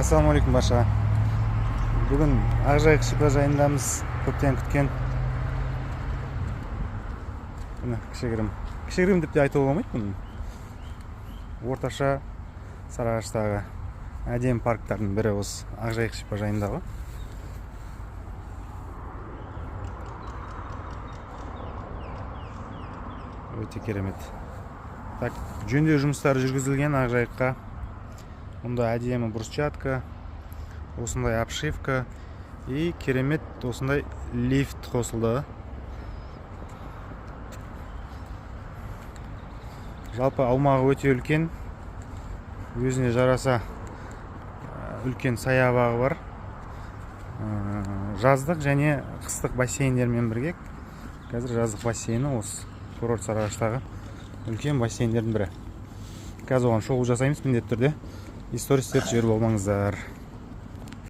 Ассалаумағалейкум баршаға. Бүгін Ақжайық шипажайындамыз, көптен күткен. Міне, кішігірім. Кішігірім деп те айтуға болмайды бұны. Орташа Сарыағаштағы әдемі парктардың бірі осы Ақжайық шипажайындағы. Өте керемет. Так, жөндеу жұмыстары жүргізілген Ақжайыққа. Мұнда әдемі брусчатка, осындай обшивка и керемет осындай лифт қосылды. Жалпы аумағы өте үлкен, өзіне жараса үлкен саябағы бар. Жаздық және қыстық бассейндермен бірге. Қазір жаздық бассейні осы курорт Сарыағаштағы үлкен бассейндердің бірі. Қазір оған шолу жасаймыз міндетті түрде. И стористерді жіберіп алмаңыздар.